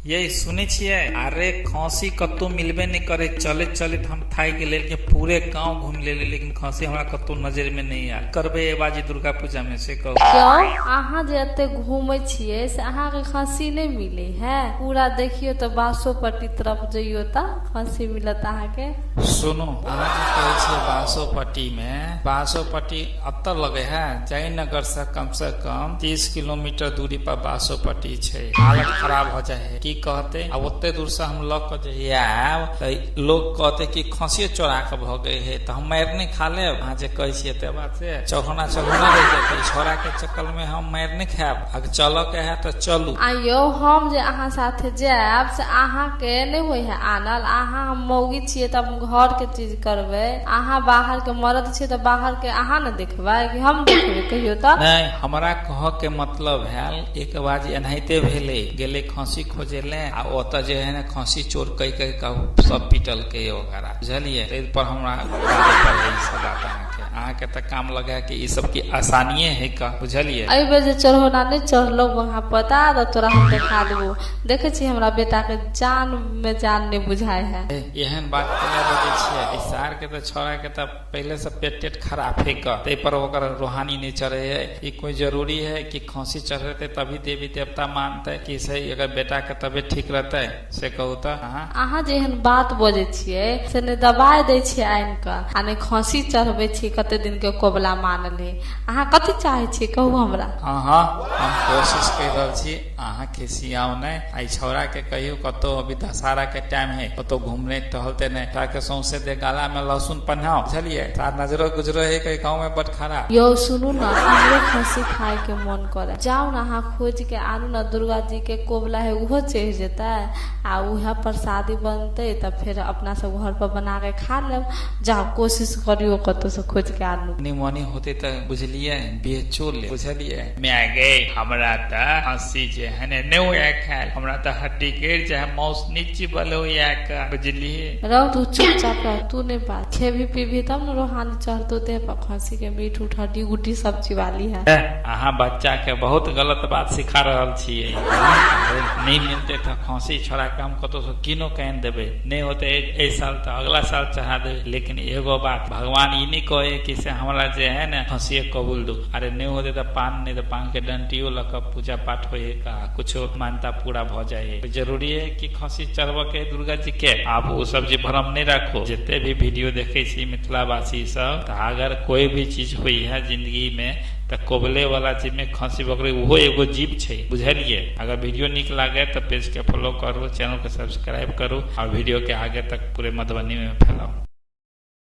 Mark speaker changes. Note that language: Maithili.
Speaker 1: ये सुनै छियै? अरे खसी कतौ मिलबे नहि करे, चलैत चलैत हम थाकि गेलियै, लेकिन पूरे गांव घूमि लेलियै, लेकिन खसी हमरा कतौ नजर में नहि आयल। करबै एहि बाजी दुर्गा पूजा में से कहू।
Speaker 2: यौ अहाँ जे एते घूमै छियै से अहाँके खसी नहि मिलै है? पूरा देखियौ तऽ बासोपट्टी तरफ जइयौ तऽ खसी मिलत अहाँके।
Speaker 1: सुनू, अहाँ जे कहै छियै बासोपट्टी में, बासोपट्टी एतऽ लगे है जयनगर से कम से कम 30 किलोमीटर दूरी पर बासोपट्टी छै। हालत खराब हो जाए है, की कहते? आ ओते दूर से हम लऽ के जे आयब तऽ लोग कहते कि खसिए चोरा के भऽ गए है, तऽ हम मारि नहि खा लेब? अहाँ जे कहै छियै एते बात से चढ़ौना चढ़ौना रहि जेतै। छोड़ा के चक्कर में हम मारि नहि खायब। अगर चलऽ के है तऽ चलू।
Speaker 2: आ यौ हम जे अहाँ साथे जायब से अहाँके नहि होइ है आनल? अहाँ हम मौगी छियै तऽ हम घर के चीज करबै, अहाँ बाहर के मरद छियै तऽ बाहर के अहाँ ने देखबै कि हम देखबै कहियो तऽ?
Speaker 1: नहि, हमरा कहऽ के मतलब भेल एक बार एनाहिते भेलै, गेलै खसी खोजे ले आ ओतऽ जे है ने खसी चोर कहि कहि के सब पिटलकै ओकरा, बुझलियै? ताहि पर हमरा पड़लै ई सब बात। अहाँके तऽ काम लगे कि ई सब की आसानिये है का, बुझलियै?
Speaker 2: एहि बेर जे चढ़ौना नहि चढ़लौ वहाँ पता तऽ तोरा हम देखा देबो। देखै छी हमरा बेटा के जान में जान नहि बुझाय है।
Speaker 1: एहन बात केना बजै छियै? ई सार के तऽ छौड़ा के तऽ पहिले से पेट टेट खराब है का, ताहि पर ओकर रूहानी नहि चढ़े है। ई कोई जरूरी है कि खसी चढ़ेते तभी देवी देवता मानते कि सही अगर बेटा के तबियत ठीक रहते, से कहू तऽ अहाँ?
Speaker 2: अहाँ जे एहन बात बजै छियै से नहि दबाइ दै छियै आनि कऽ आ नहि खसी चढ़बै छियै, कते दिन के कोबला मानल है। अहाँ कथी चाहै छियै कहू हमरा?
Speaker 1: हँ हँ, हम कोशिश करि रहल छी, अहाँ खिसियाउ नहि। आ ई छौड़ा के कहियौ कतौ अभी दशहरा के टाइम है, कतौ घूमने टहलते नहि, छौड़ा के सौंसे दे गला में लहसुन पहनाओ, बुझलियै? सार नजरो गुजरो है कहीं गाँव में बड खराब।
Speaker 2: यौ सुनू ने, हमरो खसी खाय के मन करे, जाउ ने अहाँ खोज के आनू ने, दुर्गा जी के कोबला है उहो चढ़ि जेतै आ उएह प्रसादी बनतै तऽ फेर अपना सब घर पर बना के खा लेब। जाउ कोशिश करियौ कतौ से खोज के आनू।
Speaker 1: मनी मनी होते तऽ बुझलियै बेचो ले, बुझलियै? माय गे, हमरा तऽ हँसी जे है ने नहि होइए खायल, हमरा तऽ हड्डी गिर जाए, माउस नहि चिबल होइए का, बुझलियै?
Speaker 2: रौ तू चुपचाप रह, तू नहि बात, खेबही पीबही तब ने रोहानी चढ़तौ देह पर, खसी के मीट उठ हड्डी गुड्डी सब चिबाली है।
Speaker 1: अहाँ बच्चा के बहुत गलत बात सिखा रहल छियै। नहि मिलते तऽ खसी छोड़ा के हम कतौ से कीनो के आनि देबै, नहि होते एहि साल तऽ अगला साल चढ़ा देबै, लेकिन एगो बात भगवान ई नहि कहे कि से हमरा जे है ने खसिए कबूल दू। अरे नहि होते तऽ पान नहि तऽ पान के डंटियो लऽ कऽ पूजा पाठ होइ है का, कुछो मान्यता पूरा भऽ जाइ है। जरूरी है कि खसी चढ़बऽ के दुर्गा जी के? आब ओ सब जे भ्रम नहि राखो। जते भी वीडियो देखे छी मिथिलावासी सब, तऽ अगर कोई भी चीज होइ है जिंदगी में तऽ कोबले वाला चीज में खसी बकरी ओहो एगो जीव छै, बुझलियै? अगर वीडियो नीक लागे तऽ पेज के फॉलो करू, चैनल के सब्सक्राइब करू और वीडियो के आगे तक पूरे मधुबनी में फैलाऊ।